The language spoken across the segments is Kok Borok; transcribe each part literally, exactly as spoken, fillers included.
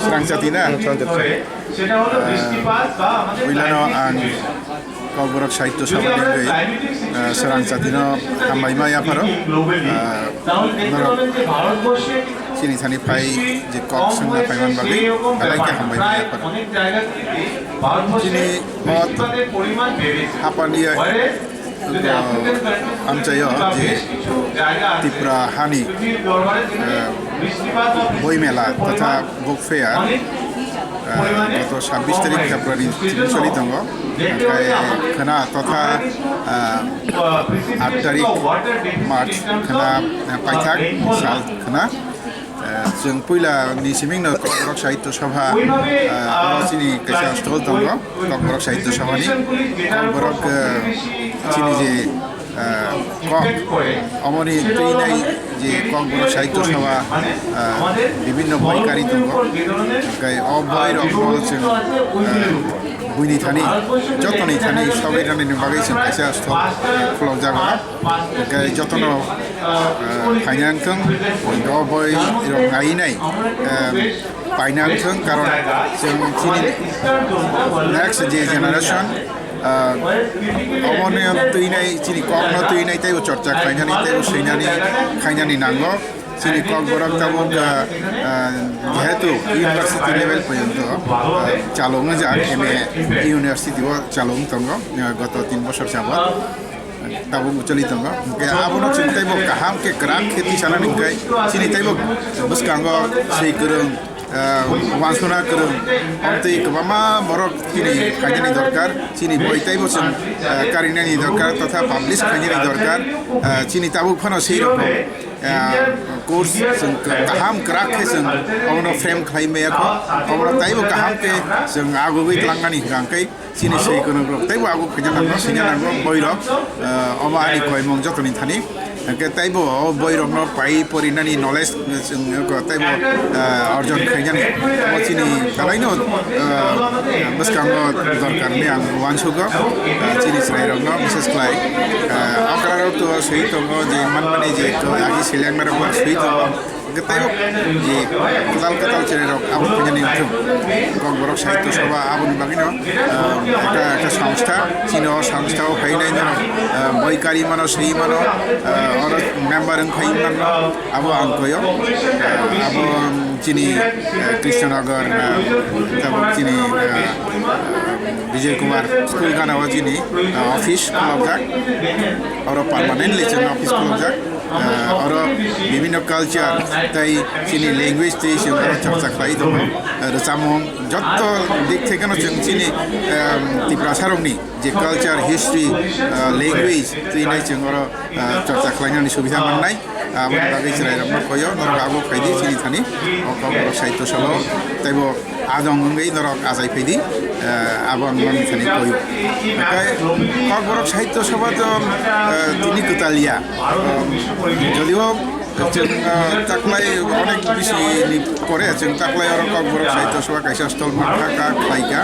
Srangchati na? Srangchati. Ah, puilano ang Kokborok Sahitya Sabha ni wngwi, ah, Srangchatino hambai ma yapharo. Ah, norok chini thani phai je kok swngna phaiman bagwi belai khe hambai ma yapharo. Chini o hapani amchaio je Tripura hani, eh, boi mela totha book fair, eh, gato sabbish tarik February choli tongo. Hwnkhe khwna totha, eh, aat tarik March khwna, eh, paithak sal khwna. Eh, chwng puila ni siming no Kokborok Sahitya Sabha, eh, oro chini kaisa stall tongo, Kokborok Sahitya Sabha ni. Kokborok, eh, chini je, eh, kok, omoni twinai je Kokborok Sahitya Sabha, eh, bibinno boikari tongo. Hwnkhe o boi rok no chwng, eh, buini thani, jotoni thani sogwi rwnani bagwi chwng kaisa stall khulokjak oro. Hwnkhe jotono, eh, phaina wngthung, o boi rok nai nai, eh, paina wngthung, karon chwng chini next je generation, eh, omono twinai, chini kokno twinai teibo chorcha khlainani, teibo swinani, khainani nango. Chini Kokborok tabuk, eh, eh, jehetu university level porjonto, eh, chalung wngjak, M A university o chalung tongo, eh, goto tin bosor jabot. Tabuk choli tongo. Hwnkhe abono chwng teibo kaham khe kwrak khe tisanani hwnkhe chini teibo bwskango swi kwrwng, ah, uansukna kwrwng, amtwi kwbangma borok chini phainani dorkar, chini boi teibo chwng, ah, karinani dorkar totha publish khainani dorkar, ah, chini tabuk phano sei rokno, ah, course chwng kaham kwrak khe chwng obono frame khlai maya kho, obono teibo kaham khe chwng agugwi tlangnani hwnkhe chini swi kwrwng rok teibo abo khaina nango, swina nango boi rok, eh, omo ani koimung jotoni thani. Hwnkhe teibo o boi rokno pai porinani knowledge, eh, chwng teibo, eh, orjon khainani. Omo chini belaino, eh, bwskango dorkar hinwi ang uansugo, eh, chini chwrai rokno, bises khlai, eh, okra rok to swi tongo je manmani je to agi seleng rok swi tongo. Hwnkhe teibo je kwtal kwtal chwrairok abo khainani wngthung. Kokborok Sahitya Sabha aboni bagwino, ah, ekta, ekta songstha, chini o songstha o phainai norok, ah, boi kari mano, swi mano, ah, oro member wng phai mano, abo ang koyo. Ah, abo, um, chini, ah, Krishnanagar, ah, tabuk chini, ah, Vijay Kumar school gana o chini, ah, office khulokjak. Oro permanently chini office khulokjak. Ah, oro bibinno culture tei chini language tei chwng oro chorcha khlai tongo. Ah, rwchapmung jotto dik thekeno chwng chini, em, Tiprasarokni je culture, history, ah, language twi nai chwng oro, ah, chorcha khlainani subida mannai. Aboni bagwi chwrairokno koyo, norok abo phaidi chini thani, o Kokborok Sahitya Sabha o teibo adong wngwi norok achai phaidi, eh, abo ang norokni thani koyo. Hwnkhe Kokborok Sahitya Sabha to, eh, tini kwtal ya. Jodio chwng, eh, taklai onek bisi ni pore chwng taklai oro Kokborok Sahitya Sabha kaisa stall mankha, kha khlaikha.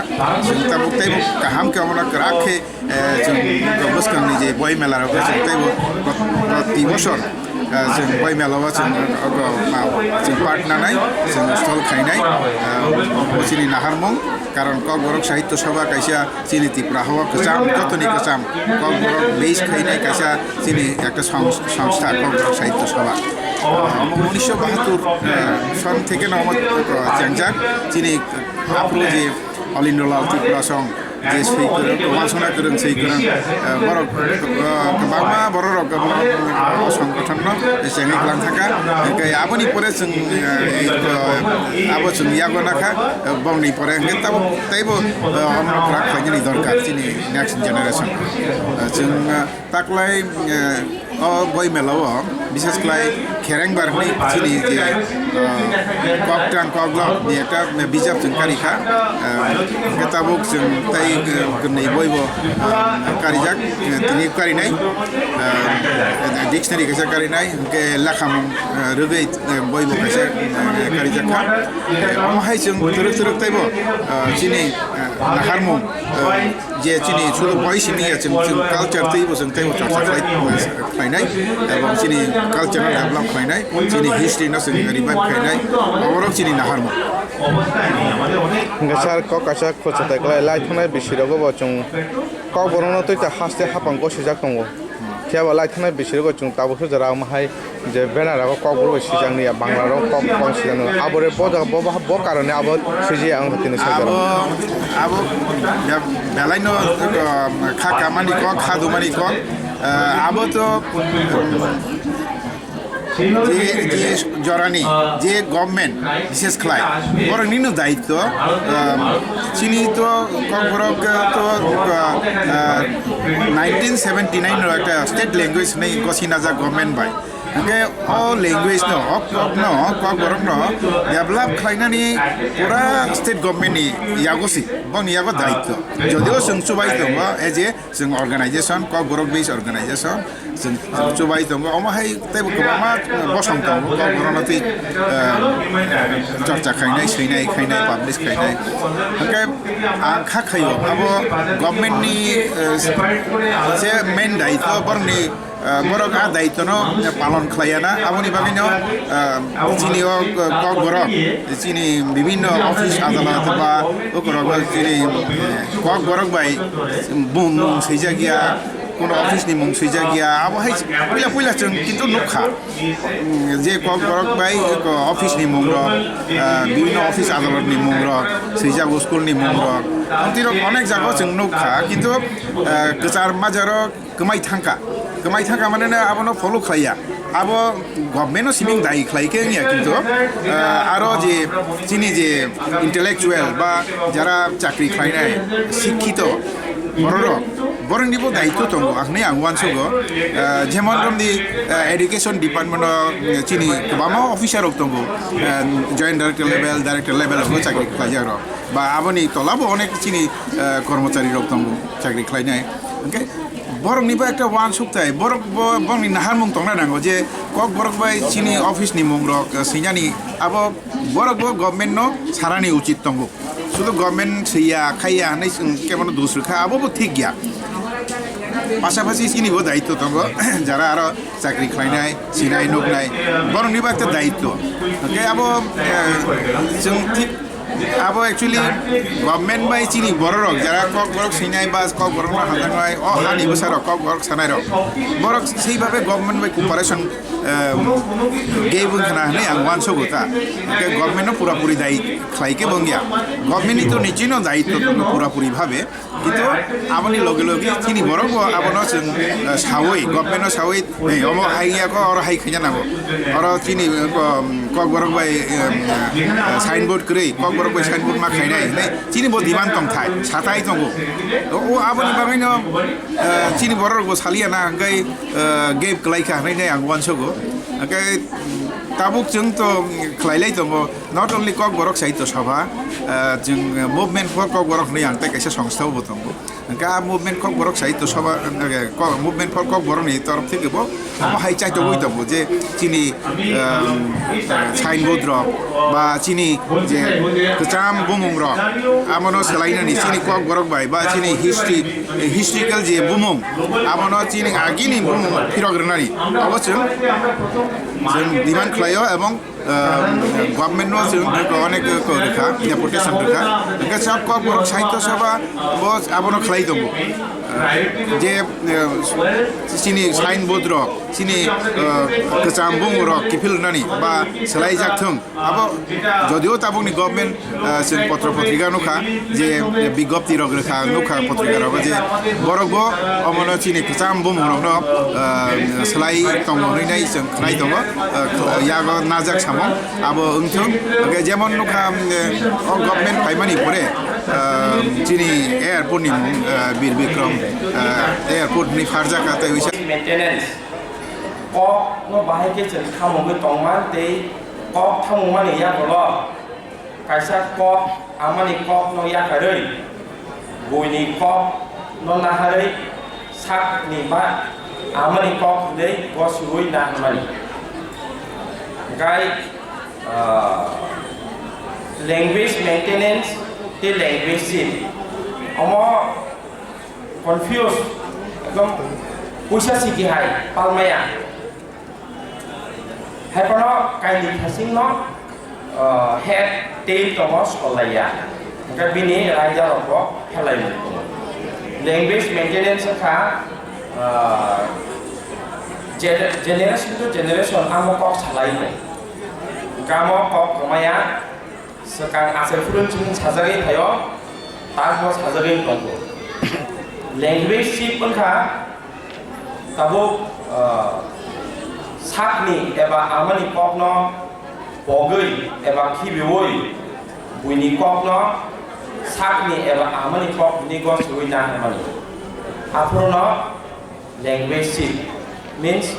Chwng tabuk teibo kaham khe omono kwrak khe, eh, chwng bwskangni je boi mela rok chwng teibo prot-, proti bosor, eh, chwng boi mela o chwng, ogo, ma, chwng part nanai, chwng stall khainai, eh, bo chini naharmung, karon Kokborok Sahitya Sabha kaisa chini Tripura hao kwcham, jotoni kwcham Kokborok base khainai kaisa chini ekta song-, songstha Kokborok Sahitya Sabha. Eh, omo unisho bahattur, eh, son theke no omo, eh, chengjak chini aphuru je Alindolal Tripura song je swi kwrwng, uansukna kwrwng swi kwrwng, eh, borok, eh, kwbangma bororok, eh, o songgothonno chengwi kwlang thangkha. Hwnkhe aboni pore chwng, eh, eh, abo chwng yago nakha, eh, bongni pore hwnkhe tabuk teibo, eh, omo kwrak khlainani dorkar chini next generation. Eh, chwng, eh, taklai, eh, o boi mela o, bises khlai Kherengbar hwnwi chini je, ah, Koktwrang Koklok ni ekta bijap chwng kari kha. Ah, hwnkhe tabuk chwng tei, ah, gwnwi boi bo, ah, karijak, ah, tini karinai, ah, dictionary kaisa karinai, hwnkhe lekhamung, ah, rwgwi, ah, boi bo kaisa, ah, karijak kha. Eh, omo hai chwng twrwk twrwk teibo, ah, chini, ah, naharmung, eh, je chini sudu bai simi ya chwng, chwng culture tei bo chwng tei bo chorcha khlai, khlainai, ebong chini culture no develop khlainai, chini history no chwng revive khlainai, oborok chini naharmung. Hwnkhe sir, kok kaisa khwchwtai kwlai lai thangnai bisirogo bo chwng kokborokno tei ta haste hapang gosijak tongo. Phiya bo lai thangnai bisirogo chwng tabuk sujak rok omo hai je banner rogo kokborok bai swijak nw ya, Bangla rogo kok kok swijak nw ya. Abo re bo jaga bo, bo, bo karone abo swijiya wng tini sajak rok. Abo, abo be-, belai no, uh, kha kamani kok, kha dumani kok, uh, abo to, um, je, je jorani, je government, bishes khlai, borokni no daityo, um, chini to kokborok to, uh, uh, nineteen seventy nine ro ekta state language hwnwi gosi najak government bai. Hwnkhe o language no, o kok no, o kokborok no develop khlainani pura state government ni yago si, boni yago daityo. Jodio chwng chubai tongo, as a chwng organization, kokborok based organization, chwng, chwng chubai tongo, omo hai teibo kwbangma bosong tongo, kokborok no twi, eh, chorcha khainai, swinai, khainai, publish khainai. Hwnkhe ang kha khaio, abo government ni, eh, se main daityo, borokni, eh, borok a daityo no palon khlaiya na, aboni bagwi no, eh, chini o kokborok, chini bibhinno office adalat ba ukorok chini, eh, kokborok bai bumung swijak ya, kono office ni mung swijak ya, abo hai puila puila chwng kintu nukha, mm, je kokborok bai ko office ni mung rok, ah, bibhinno office adalot ni mung rok swijak, school ni mung rok, tei rok onek jaga o chwng nukha, kintu, ah, kwchar majaro kwmai thangkha, kwmai thangkha mane na abono follow khlaiya. Abo government no siming dai khlai khe wngya, kintu, ah, aro je chini je intellectual ba jara chakri khlainai, sikhito, bororok, borokni bo daityo tongo, ang hwnwi ang uansugo. Ah, jemon romdi, ah, education department o, eh, chini kwbangma officer rok tongo, ah, joint director level, director level o chakri khlaijak rok, ba aboni tola bo onek chini, ah, kormochari rok tongo chakri khlainai. Hwnkhe borokni bo ekta uansuk tai, borok bo, borokni naharmung tongna nango je kokborok bai chini office ni mung rok, ah, swinani, abo borok bo government no sanani uchit tongo. Sudu government swiya, khaiya hwnwi chwng kebono dos rwkha, abo bo thik ya. Pasapasi chini bo daityo tongo, jara aro chakri khlainai, sinai, nuknai, borokni bo ekta daityo. Hwnkhe abo, eh, chwng thik, abo actually government bai chini bororok, jara kokborok swinai ba kokborok no hamjaknai, o hani bwsarok kokborok sanairok, borok sei babe government bai cooperation, eh, gap wngkha na hwnwi ang uansugo ta. Hwnkhe government no pura puri dai khlai khe bo wngya. Government ni to nichino daityo tongo pura puri bhabe. Kintu aboni loge loge chini borok bo abono chwng, eh, sawi, government no sawi, eh, omo hai ya ko, oro hai khaina nango. Oro chini, eh, ko-, kokborok bai, eh, eh, signboard kwrwi, kokborok bai signboard ma khainai hinwi chini bo demand tong thai, satai tongo. O, o aboni bagwi no, eh, chini borok rok bo saliya na, hwnkhe, eh, gap kwlai kha hinwi ang uansugo. Hwnkhe tabuk chwng to khlai lai tongo. Not only Kokborok Sahitya Sabha, ah, chwng Movement for Kokborok hwnwi ang tei kaisa songstha bo tongo. Hwnkhe a Movement Kokborok Sahitya Sabha, eh, Ko-, Movement for Kokborok ni torof theke bo omo hai chaitogwi tongo je chini, um, signboard rok ba chini je kwcham bumung rok abono swlainani chini Kokborok bai ba chini history, historical je bumung abono chini agini bumung phirok rwnani abo chwng, chwng demand khlaio ebong ah, government no chwng onek ko rwkha, deputation rwkha. Hwnkhe chak Kokborok Sahitya Sabha bo abono khlai tongo. Ah, je, ah, chini signboard rok, chini, ah, kwcham bumung rok kiphilnani ba swlaijak thung. Abo jodio tabukni government ah, chwng potro potrika nukha je, eh, bigjopti rok rwkha, nukha potrika rogo je borok bo omono chini kwcham bumung rokno, ah, swlai tongo hwnwi nai chwng khwnai tongo, ah, yago najak samung abo wngthung. Hwnkhe jemon nukha, eh, o government phaimani pore, ah, chini airport ni mung, ah, Bir Bikram, ah, airport hwnwi pharjak tei uisa maintenance kok no bahai khe chwng khamungwi tongma tei kok thamungmani yagulo kaisa kok amani kokno yakarwi, buini kokno naharwi sakni ba amani kok hwnwi gosiui naharmani. Gai, ah, language maintenance tei language shield. Omo confuse, ekdom puisa siki hai palmaya. Hai phano kaini thasingno, ah, head tei tongo sollaiya. Hwnkhe bini raida rokbo phelai mung tongo. Language maintenance wngkha, ah, gener-, generation to generation amo kok salai mung. Hwnkhe amo kok kwmaya, swkang achai phuru chwng sajagwi phaio, takbo sajagwi tongo. Language shift wngkha, tabuk, ah, sakni eba amani kokno pogwi eba khibiui buini kokno sakni eba amani kok hwnwi gosogwi naharmani. Aphuruno language shift means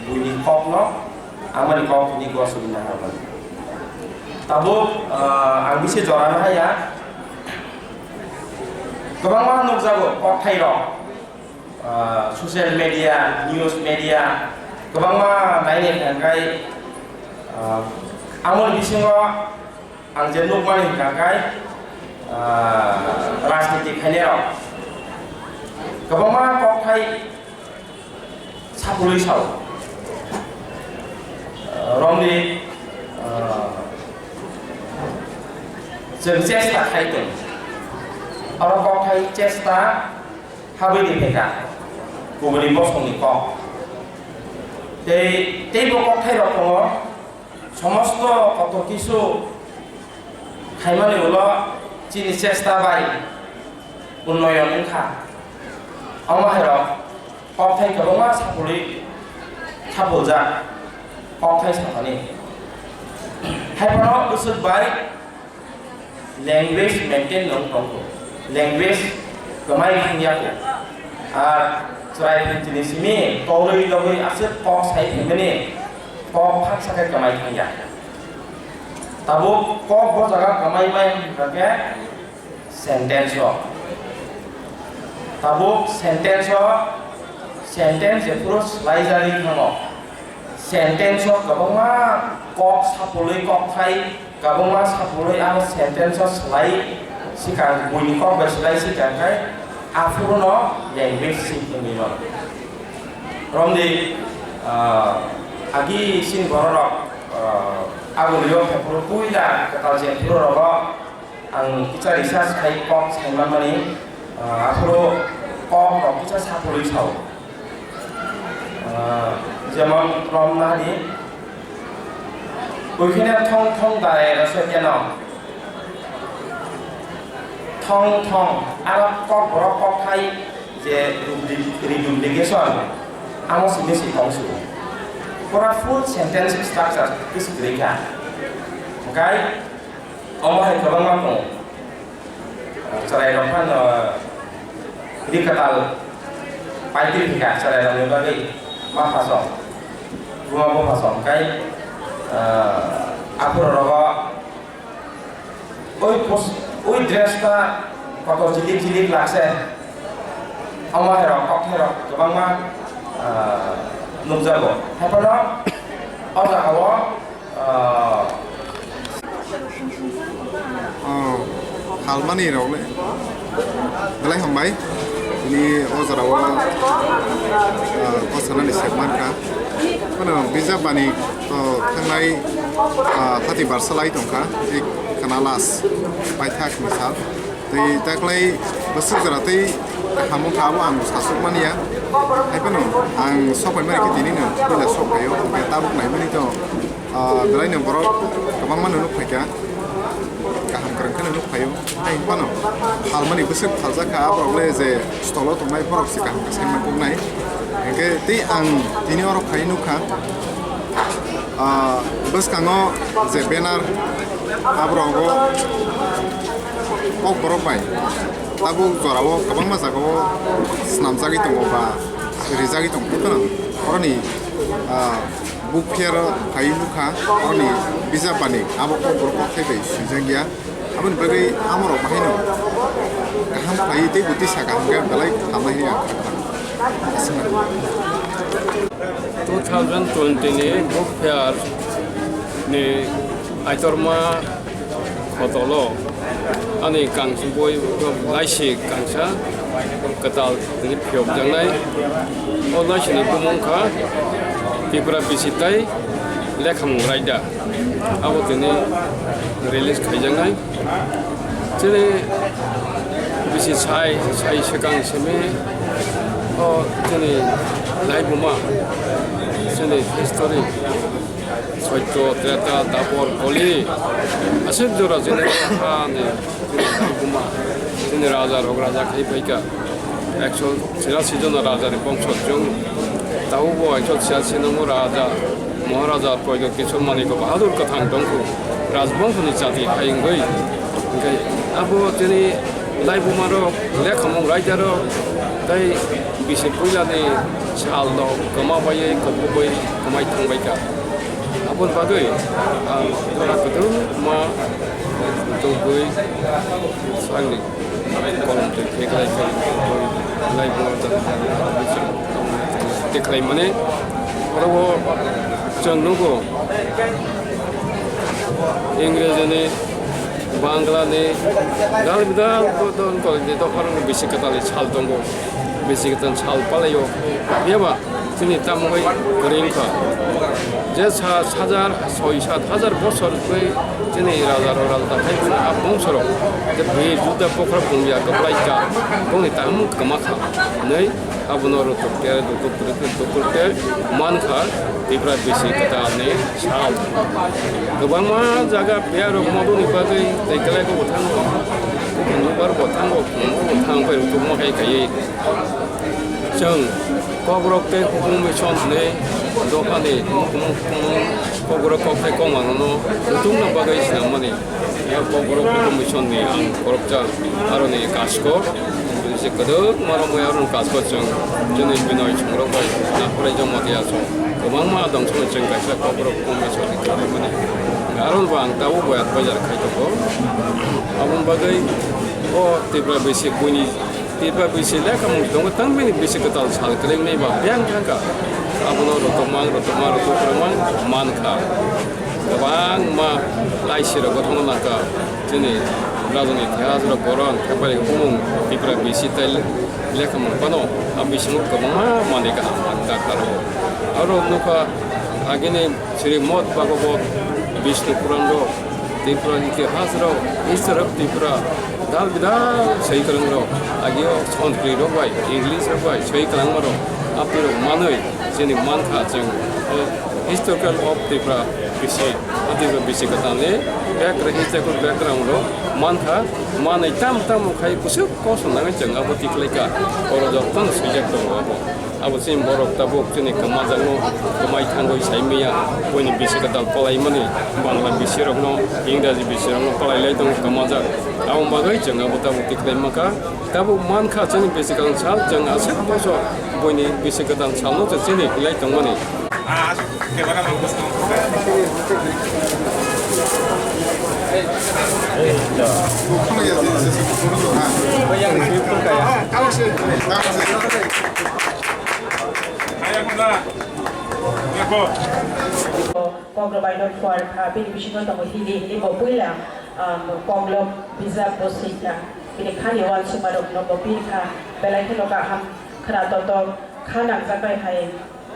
buini kokno amani kok hwnwi gosogwi naharmani. Tabuk, ah, ang bisi jorano haya. Kwbangma nukjago kokthairok, ah, social media, news media, kwbangma nainai hwnkhe, ah, amoni bisingo ang je nukmani hwnkhe, ah, rajniti khainairok kwbangma kokthai sapului sao. Ah, romni, ah, chwng chesta khai tong. Oro kokthai chesta habwi di phaikha kubuni bosongni kok. Tei, teibo kokthairok tongo, somosto koto kisu khaimani ulo chini chesta bai unnoyon wngkha. Omo hai rok kokthai kwbangma sapului sapuljak kokthai sathani. Hai phano bwswk bai language maintain nung tongo. Language kwmai thangya ko. Ar chwrai phintini simi torwi logwi aswk kok sai phaimani kok phaksa khe kwmai thangya. Tabuk kok bo jaga kwmai mai hwnkha khe sentence o. Tabuk sentence o, sentence jephuru swlaijagwi thango. Sentence o kwbangma kok sapului kok khai, kwbangma sapului ang sentence o swlai sikang, buini kok bai swlai sikang khai, aphuru no language shift wngwi mano. Romdi, ah, agi sini borok rok, ah, agulio khe phuru puila kwtal je phuru rogo ang kisa research khai kok sai manmani, ah, aphuru kok rok kisa sapului sao. Ah, jemon rom nadi, uikhine thong thong dare rosoi keno. Thong thong, aro kok borok kok khai je redupli-, reduplication, amo simi si tong su. Pura full sentence structure kisi kwrwi kha. Hwnkhe omo hai kwbangma tongo. Chwrairok phano ri kwtal paitwi phikha chwrairokni bagwi ma phaso, buma buphaso hwnkhe, ah, aphuru rogo oi pos-, oi dress ta kotor jilik jilik lakse, omo hai rok, kok hai rok kwbangma, ah, nukjago. Haiphano o jaga o, ah, Oh, halmani rok le. Belai hambai. Ini o jora o, ah, kosanani sep mankha. Mano bijap bani to thangnai, ah, hati barsa lai tongkha. Ek khana last paithak ni sal. Tei taklai bwswk jora tei kaham wngkha abo ang sasuk manya. Haiphano ang sok pai mani khe tini no puila sok phaio. Hwnkhe tabuk nai mani to. Ah, belai no borok kwbangma no nuk phaikha, kaham kwrwng khe no nuk phaio. Tei phano phalmani bwswk phaljak kha, aborok le je stolo tongnai borok se kaham khe sai mankuknai. Hinkhe tei ang tini oro phai nukha, ah, bwskango je banner, aborogo kokborok bai tabuk jorao kwbangma jagao swnamjagwi tongo ba rijagwi tongo, phano oroni, ah, Book fair o phai nukha, oroni bijap bani abo kokborok kokthai bai swijak ya. Aboni bagwi amorok bahaino kaham khlaiwi tei bo tisa kaham khe belai khamnai hwnwi ang kha. Two thousand twenty ni book fair ni Aitorma hotolo Ani kangsi boi laisi kangsa kwtal tini phiyokjaknai. O laisini bumung kha Tripura bisi tai lekhamung raida. Abo tini release khaijaknai. Chini bisi sai, sai swkang simi o chini laibuma, chini history, Soitto, Treta, Dapor, Koli, aswk jora chini hani chini laibuma, chini raja rok raja khai phaikha. Ekso chirasi jona raja ni bongso chwng. Tabukbo ekso chirasi nangma raja, Maharaja Pradyot Kishore Manikya Bahadur kwthang tongkhu. Rajbongso ni chati hai wngwi. Hwnkhe abo chini laibuma rok, lekhamung raida rok, tei bisi puila ni sal rok kwma baiwi, kwbui, kwmai thangbaikha. Aboni bagwi ang jora kwbangma tongwi sakni. Kolom twi kheklai khe, lai bo da, da, da, da, da, tikhlai mani, oro o chwng nugo, Ingreji ni, Bangla ni, dal bidal bo don kol ni dophar bisi kwtal sal tongo, bisi kwtal sal palai o, phiya ba? Chini tamo bai kwrwi wngkha. Je sa-, hajar, soi sat hajar bosor bai chini raja rok raja ta khai phano a bongso rok je bir juda bokhorok bung ya kwplai ka, bongni tamo kwma kha. Nai abono rwtuk te, rwtuk rwtuk rwtuk te man kha Tripura bisi kwtal ni sal. Kwbangma jaga phiya rok modoni bagwi tei kwlai bo thango. Nubar bo thango, bo thango bai rwtuk ma kai kai. Chwng Kokborok tei Hukum Mission hwnwi dophani tumung tumung tumung Kokborok kok tei kokmano no muchungna bagwi swnamani. Yak Kokborok Hukum Mission ni ang khoroksa aroni kaskor. Bini se kwdwkma romwi aroni kaskor chwng chwngni Binoy chwng rok bai naphulai joma tiya chwng kwbangma dongsono chwng kaisa Kokborok Hukum Mission ni khlaimani. Aron bo ang tabuk bo advisor khai tongo. Aboni bagwi o Tripura bisi buini Tripura bisi lekha mung tongo, tang bini bisi kwtal sal kwrwngni ba biyang thangkha. Abono rwtwkmang, rwtwkmang, rwtwk kwrwngmang mankha. Kwbangma laisi rok gothono nangkha. Chini rajani itihas rok borok ang thepari humung Tripura bisi tai lekha mung phano, a bisingo kwbangma manwi kaham ang dakha rwo. Aro nukha agini Srimad Bhagavad, Vishnu Puran rok, Tripura itihas rok, History of Tripura, dal bidal soi kwrwng rok, agio Sanskrit rok bai, English rok bai soi kwrwngma rok, apni rok manwi chini mankha chwng, eh, Historical of Tripura bisi, Tripura bisi kwtal ni background, historical background rok mankha, manwi tam tamo khai kusuk kosom nangwi chwng abo tikhlaikha, oro jotono swijak tongo abo. Abo chini borok tabuk chini kwmajakno kwmai thangwi sai manya, buini bisi kwtal palaimani, Bangla bisi rokno, Ingraji bisi rokno palai lai tongo kwmajak. Abo bagwi chwng abo tabuk tikhlai mankha. Tabuk mankha chini bisi kwtal sal chwng aswk boso buini bisi kwtal salno chwng chini lai tongmani. Koklob bai no phuar kha, bini bisingo tongo hindi, hindi bo puila, um, Koklob bijap bo swi kha, bini khani uansukma rok no bo pir kha, belai kheno kaham khna totok kha nangjak bai hai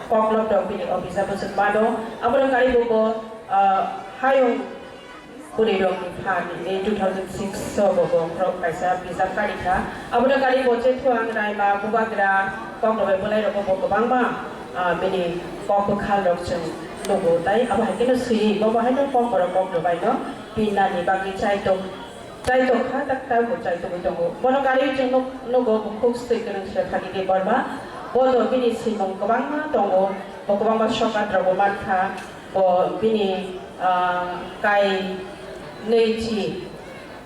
Koklob rok bini o bijap bo swk mano, abo rok kari bo bo, uh, hayung Bwrwi rok ni phan ni two thousand six o bo bo khorok kaisa bijap kari kha. Abono kari bo Chethuang, Raima, Bubagra, Koklob bai bwlai rogo bo kwbangma, ah, bini kok bwkhal rok chwng nugo. Tai abo hai kheno swi bo bo haino Kokborok Koklob bai no pinna ni bagwi chaitok, chaitok kha, tak tak bo chaitogwi tongo. Bono kari chwng nuk-, nugo bukhuk swi kwrwng se Phagiti Borma. Bo to bini swimung kwbangma tongo, bo kwbangma sokat rok bo man kha. Bo bini, ah, kai nwi chi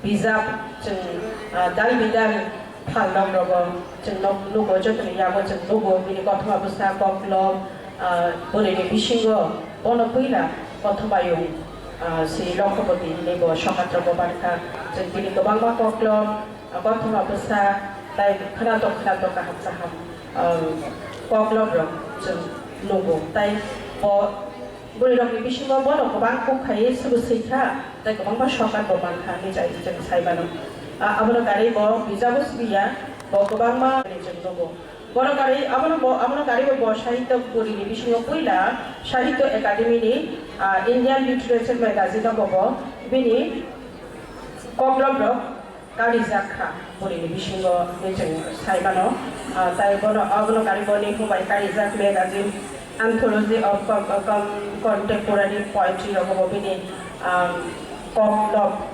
bijap chwng, ah, dal bidal phalnok rogo chwng nok nugo, jotoni yago chwng nugo, bini kothoma bwsa Koklob, ah, bwrwini bisingo bono puila kothomayung, ah, Sri Lokhopoti hinwi bo sokat rogo bankha. Chwng bini kwbangma Koklob, ah, kothoma bwsa tai khwnatok khwnatok kaham kaham, ah, Koklob rok chwng nugo. Tai bo Bwrwirokni bisingo bono kwbang kuk khaiwi swbw swi kha, tei kwbangma sorkar bo man kha hinwi chai-, chwng sai mano. A-, abono karwi bo bijabo swiya, bo kwbangma hinwi chwng nugo. Bono karwi, abono bo, abono karwi bo, bo sahitya bwrwini bisingo puila Sahitya Academy ni, a, Indian Literature Magazine o bo, bo bini koklop rok karijak kha, bwrwini bisingo hinwi chwng sai mano. Ah, tai bono, abono karwi bo Nephu bai karijak magazine Anthology of Com-, Com-, Contemporary Poetry rogo bo bini, ah, koklop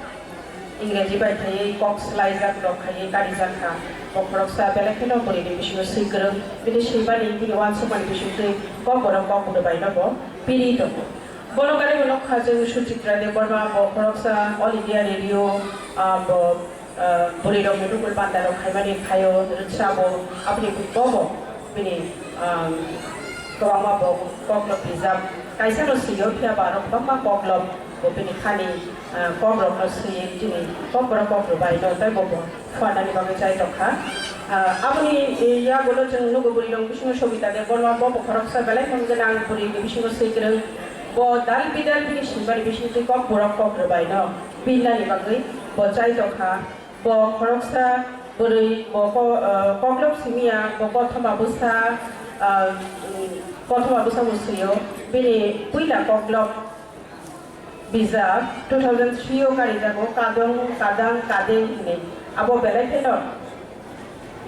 Ingreji bai khaiwi kok swlaijak rok khaiwi karijak kha. Bo khoroksa belai kheno bwrwini bisingo swi kwrwng, bini swimani, bini uansukmani bisingtwi kok borok kok bwrwi bai no bo piri tongo. Bono karwi bo nokha chwng Suchitra Debbarma, bo khoroksa All India Radio, ah, bo, ah, bwrwirokni dukul pandarok khaimani khaio, rwchabo, aboni bobo bini, ah, kwbangma bo koklop bijap kaisano swi-o, phiya ba aro kwbangma koklop bo bini khani, ah, kokrokno swi chini kokborok kokrok bai no tei bo bo phuarnani bagwi chai tongkha. Ah, aboni, eh, yagulo chwng nugo bwrwirok bisingo Sobita Debbarma, bo bo khoroksa belai mung gwnang bwrwini bisingo swi kwrwng. Bo dal bidal bini swimani bisingtwi kok borok kok rwbaino birnani bagwi bo chai tongkha. Bo khoroksa bwrwi, bo ko-, ah, koklop simiya, bo kothoma bwsa, ah, kothoma bwsa bo swi-o. Bini puila koklop bijap two thousand three o karijago, Kadong, Kadang, Kadeng hinwi. Abo belai kheno,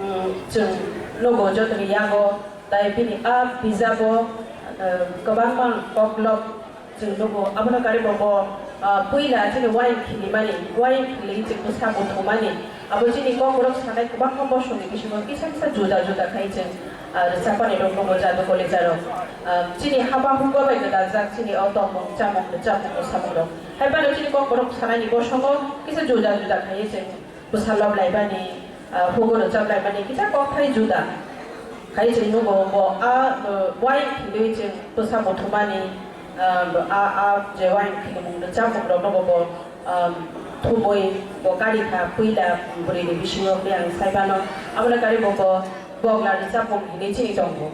um, chwng nugo jotoni yago, tai bini a bijabo, uh, kwbangma koklop chwng nugo. Abono karwi bo, bo, uh, puila chini wayang khilimani, wayang khili chwng bwsa buthumani. Abo chini kokborok sanai kwbangma bosongni bisingo kisa kisa juda juda khai chwng, ah, rwchapani rok nugo jadu kolijarok. Ah, chini haba hukba bai gwdajak chini o tongmung chamung rwchapmung rwchapmung rok. Hai phano chini kokborok sanaini bosongo kisa juda juda khai chwng bwsa loblaimani, ah, hugo rwchaplaimani kisa kokthai juda khai chwng nugo bo a, ah, wayang khiliwi chwng bwsa buthumani, ah, a, a je wayang khilimung rwchapmung rok nugo bo um, thumwi bo kari kha puila bwrwini bisingo hwnwi ang sai phano. Abono karwi bo, bo bogla rwchapmung hinwi chini tongo.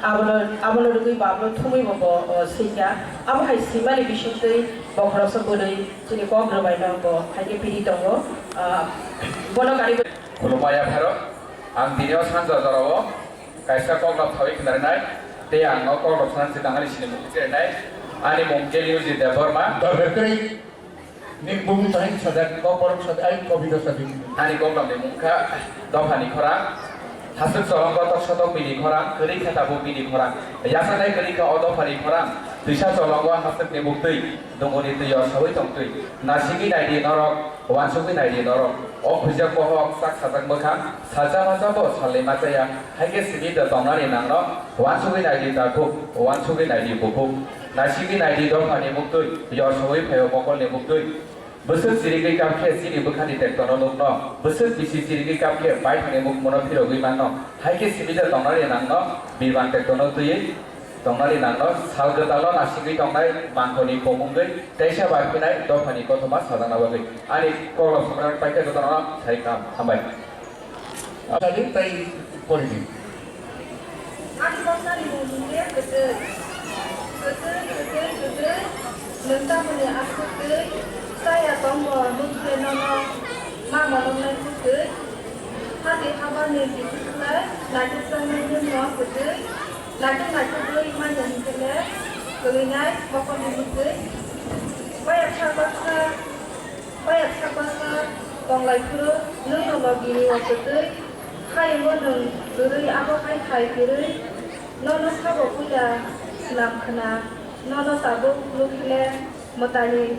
Abono, abono rwgwi bo abono thumwi bo, bo, o, swikha. Abo hai swimani bisingtwi bo khoroksa bwrwi chini kok rwbaino bo hai khe piri tongo. Ah, bono karwi bo. Khulumya pharo, ang tini o sanja jorao kaisa koklop sawi khna rwnai, tei ang o koklop sana se tangani sini mung se rwnai. Ani mung Keliuji Debbarma. Dorkar kwrwi. Ni bumung tahini sajak, kok borok sajak, ai kobita sajak. Ani koklopni mung kha dophani khorang. Hasuk cholongo tok sotok bini khorang, kwrwi khe tabuk bini khorang. Yasaknai kwrwi kha o dophani khorang. Twisa cholongo hasukni buktwi, dunguni twi o sawi tongtwi. Nasigwi naidi norok, uansugwi naidi norok. O khuijak bohok, sak sajak mwkhang, salsa masa bo salni machaya. Hai khe simi da tongnani nangno, uansugwi naidi takhuk, uansugwi naidi bukhuk. Nasigwi naidi dophani muktwi, yorsogwi phaio mokolni muktwi. Bwswk chirigwi kap khe chini bwkhani tektono nukno, bwswk bisi chirigwi kap khe baithangni mukhumono phirogwi manno, hai khe simi da tongnani nangno birman tektono twiwi tongnani nangno, sal gwdalo nasigwi tongnai mangkhorni komungwi teisa bai phinai dophani kothoma sajakna bagwi. Ani koklop samrang paikha jotono sai kaham hambai. Asadi tai porini. Ani bosnani mung hwnkhe kwtwi. Kwtwi, kwtwi, kwtwi, nwng tamoni aswk twi chaya tongbo, nwng khe nono ma monoknai kwtwi. Hati habarni bisikla naitukjaknai nwngno kwtwi. Naituk naituk rwi manya hwnkhe le kwlwinai mokolni bwtwi. Bayapsa baksa Bayapsa baksa tonglai phuru nwng nono bini o kwtwi hayungo nwng kwrwi abo hai hai kwrwi nono sabo puila swnam khna, nono tabuk nukle mwtaini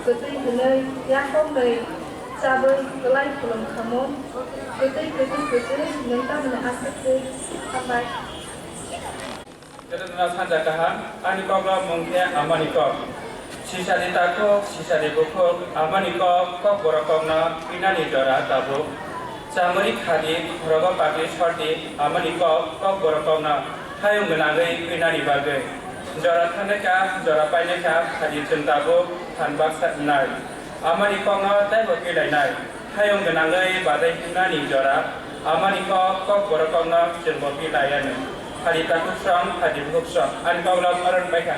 kwtwi hwnwi yakoknwi chabwi kwlai khulum khamung kwtwi kwtwi kwtwi nwng tamni aswk twi hambai. Jotono sanja kaham, ani koklop mung khe amani kok. Sisani takhuk, sisani bukhuk, amani kok, kok borok kokno pinani jora tabuk. Chamari khadi, khorogo pati sordi, amani kok, kok borok kokno hayung gwnangwi pinani bagwi. Jora thangnai kha, jora painai kha, khadi chwng tabuk, phan baksa wngnai. Amani kokno teibo pilainai. Hayung gwnangwi badai himnani jora, amani kok, kok borok kokno chwngbo pilaianw. Phadi takhuk song, phadi bukhuk song, ani kokno oron baikha.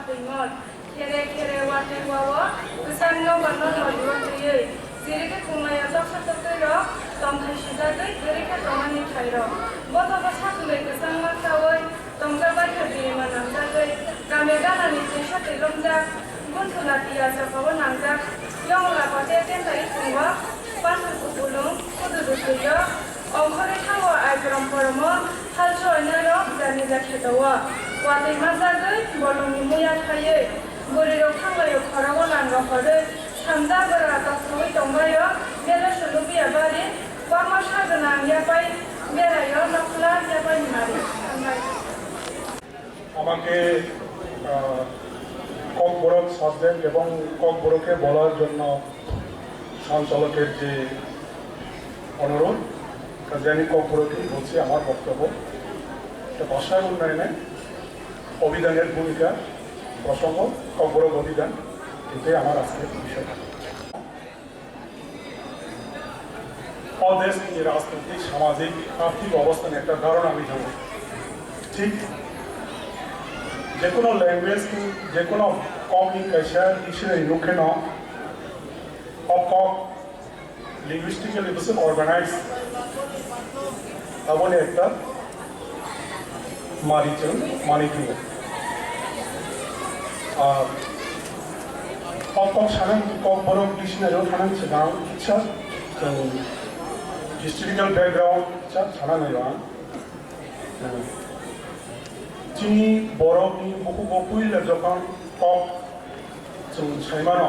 Khere khere watwi wao kwchang nogo nono liwatwiwi, chirikhe khumlaio toksa toktwirok tongthai sijagwi khere khe tongmani thairok. Botobo sakhulwi kwchangma khaui tongjak baikha birima nangjagwi, kamya ganani twisa twi romjak, gunthula tiya chapao nangjak, yongla kote tentai thungo, panthor kupulung kududu twio, ongkhorwi thango ai korom koromo, halso oinairok janija khetao. Watwi manjagwi bolongni muya thaiwi, bwrwirok thanglaio khorogo langa horwi, samja bwra tokthogwi tongbaio, belo sulubiya bari, kwbangma sa gwnang yapai beraio, nokla yapai ni mari. Hambai. আমাকে, আহ, ককবরক সাবজেক্ট এবং ককবরকে বলার জন্য সঞ্চালকের যে অনুরোধ, কাজে আমি ককবরকেই বলছি আমার বক্তব্য। তো ভাষা উন্নয়নে অভিধানের ভূমিকা, প্রসঙ্গ, ককবরক অভিধান, এটাই আমার আজকের বিষয়। অদেশ রাজনৈতিক, সামাজিক, আর্থিক অবস্থান একটা ধারণা আমি জানি। ঠিক যে কোনো ল্যাঙ্গুয়েজ, যে কোনো কমিউনিকেশন ডিকশনারি মুখে ন, অক লিঙ্গুইস্টিক্যালি বুঝে অর্গানাইজ, এমন একটা মারিচুন মানিকিও। আর কম কম সাধারণ কম বড় ডিকশনারিও থানাং সেখান ইচ্ছা, হিস্টোরিক্যাল ব্যাকগ্রাউন্ড ইচ্ছা থানা নেওয়া। Chini borokni bukugo puila jokhon kok chwng saimano,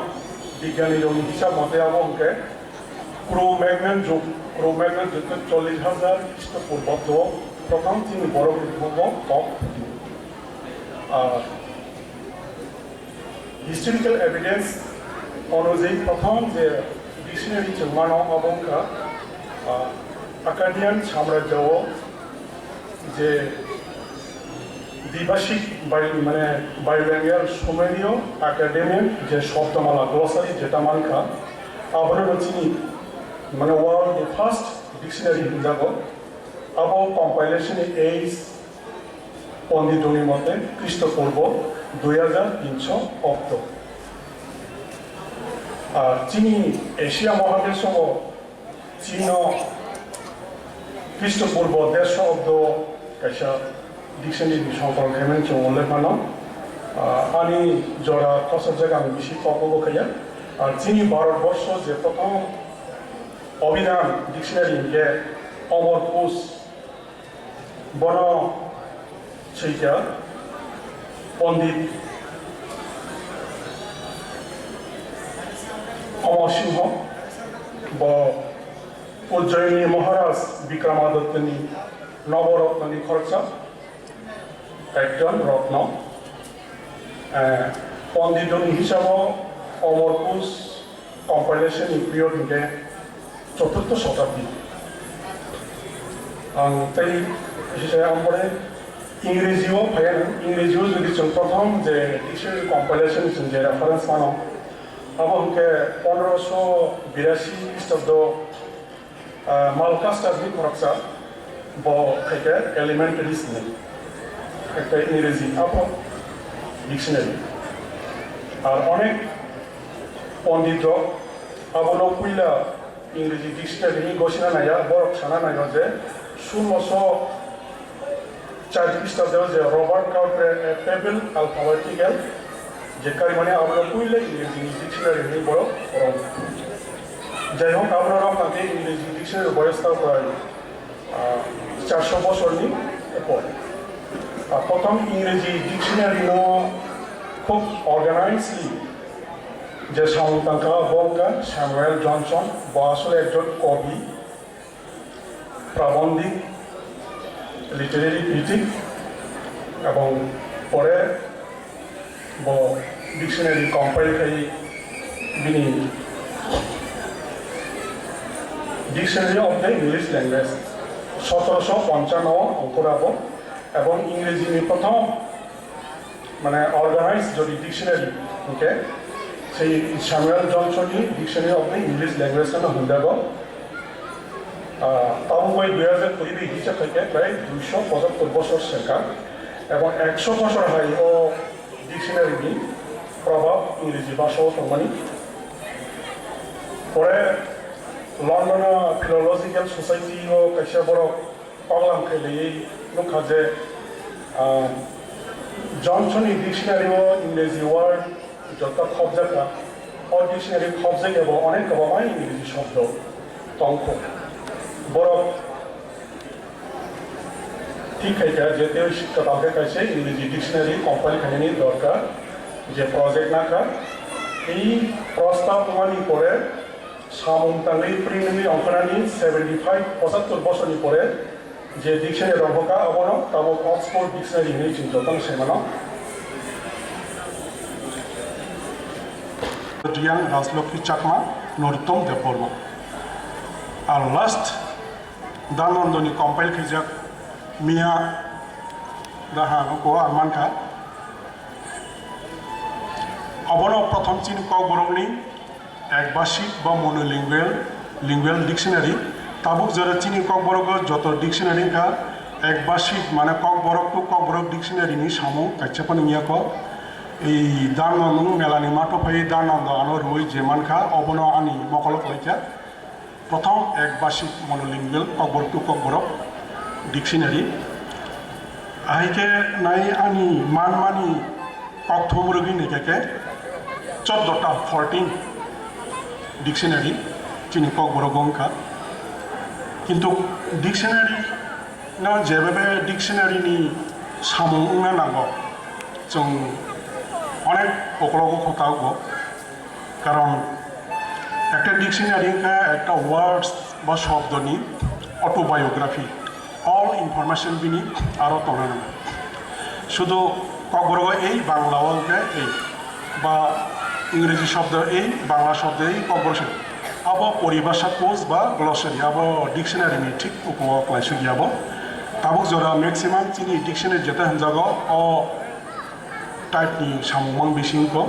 bigyanirokni hisab mote abo hwnkhe Cro-Magnon jug, Cro-Magnon jug khe chollish hajar Khristo purbo prothom chini borokni bukugo kok. Ah, Historical evidence onujai prothom je dictionary chwng mano abo wngkha, ah, Akkadian samrajyo o je dibashik bai-, mane bilingual Sumerio Akkadian je shobdomala glossary jeta mankha, abono chini mane world ni first dictionary hinjago. Abo compilation ni age Pondit rokni mote Khristo purbo dui hajar tinsho obdo. Ar chini Asia Mahadesh o chino Khristo purbo dersho obdo kaisa dictionary ni songkol khaimani chwng ullekh mano. Ah, ani jora khosajak ang bisi kok bo khaiya. Ar chini Bharat borsho je prothom Abhidhan dictionary hinkhe Amar Kus Bono swikha Pondit Amar Singho, bo Ujjayini Maharaj Bikramadityani Navarotnani khoroksa, ekjon rotno. Eh, Ponditoni hisabo Amar Kus compilation ni period hinkhe choturtho shotabdi. Ang tei sisa ang pore Ingreji o phaiya, Ingreji o jodi chwng prothom je dictionary compilation chwng je reference mano, abo hinkhe pondroso birasi Khristobdo, ah, Malkaster ni khoroksa, bo khaikhe Elementaries ni, khaikhe Ingreji abo dictionary. Ar onek pondit rok abono puila Ingreji dictionary ni gosina naiya, borok sana naiyo je sulosho char Khristabdo je Robert Cowper A Pebble Alphabetical je karimani abono puila Ingreji ni dictionary ni borok rom. Jai hok, abono romna khe Ingreji dictionary boyos ta prai, ah, charso bosorni pore. Ah, prothom Ingreji dictionary no khub organizedly je samung tangkha, bo wngkha Samuel Johnson, bo asole ekjon kobi, prabondhik, literary critic, ebong pore bo dictionary compile khai bini Dictionary of the English Language, sotoroso ponchano o ongkhorabo, ebong Ingreji ni prothom mane organized jodi dictionary hinkhe sei Samuel Johnson ni Dictionary of the English Language no hinjago. Ah, tabuk bai dui hajar kuri bai hisab khaikhe prai duisho pochattor bosor swkang, ebong ekso bosor hai o dictionary ni Ingreji bhasao tongmani. Pore London o Philological Society o kaisa borok koklam khailaiwi nukha je, ah, Johnson ni dictionary o Ingreji word joto khobjakha. O dictionary khobjak ebo onek kwbangma Ingreji shobdo tongkho. Borok Thik khai kha, je tei kwtal khe kaisa Ingreji dictionary compile khainani dorkar, je project nakha. Ei prostab wngmani pore samung tangwi printing wngkhanani seventy five, pochattor bosorni pore je dictionary rok bwkha, abono tabuk Oxford Dictionary hinwi chwng jotono sai mano. Riyang Rajlokhi Chakma, Noruttom Debbarma. Ar last Danandoni compile khaijak miya daha ko ang mankha. Abono prothom chini Kokborokni Ekbhashik ba Monolingual, Lingual Dictionary. Tabuk jora chini Kokborogo joto dictionary wngkha, Ekbhashik mane Kokborok to Kokborok dictionary ni samung kaisa phano wngya kho. Ei Danando nwng melani matho phai Danando ano rwui je mankha, obono ani mokolo khlaikha. Prothom Ekbhashik Monolingual Kokborok to Kokborok Dictionary. Ahai khe nai ani manmani kokthum rwgwi naikha khe choddo ta, fourteen dictionary chini Kokborok wngkha. Kintu dictionary no jebebe dictionary ni samung wngna nango, chwng onek ukologo kho tabukbo. Karon ekta dictionary wngkha ekta words ba shobdoni autobiography, all information bini aro tongna nango. Sudu Kokborogo ei, Bangla o hwnkhe ei, ba Ingreji shobdo ei, Bangla shobdo ei, Kokborok shobdo. Abo poribhasha kosh ba glossary, abo dictionary ni thik ukologo klaisuk ya bo. Tabuk jora maximum chini dictionary jeta hwnjago o type ni samung mang bisingo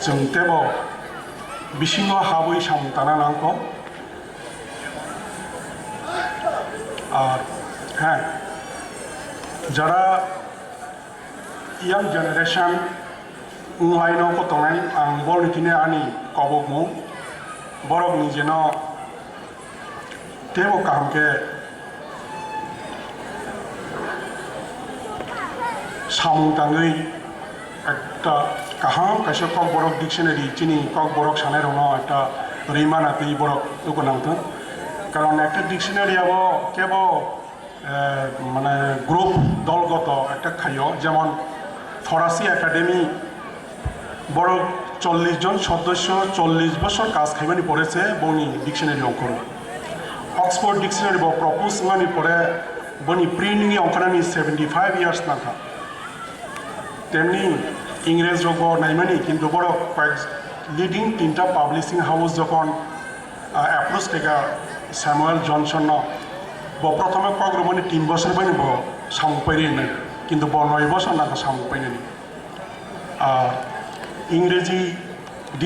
chwng tebo bisingo habwi samung tangna nangkho. Ar, ha, jara young generation wnglaino kotongnai ang borokni thani ani kobokmung, borok ni jeno teibo kaham khe samung tangwi ekta kaham kaisa Kokborok dictionary, chini Kokborok sanai rokno ekta rwimana twi borok nugo nangthung. Karon ekta dictionary abo kebo eh, mane group, dolgoto ekta khaio, jemon Forasi Academy, borok chollish jon sodosyo, chollish bosor kaj khaimani pore se boni dictionary ongkhoro. Oxford Dictionary bo propose wngmani pore boni printing ongkhornani seventy five years nangkha. Temni Ingres rokbo naimani, kintu borok koyek leading tinta publishing house jokhon ah, approach khaikha Samuel Johnson no, bo prothome kok rwmani tin bosor bai bo samung pairi hinwi, kintu bo noi bosor nangkha samung painani. Ah, Ingreji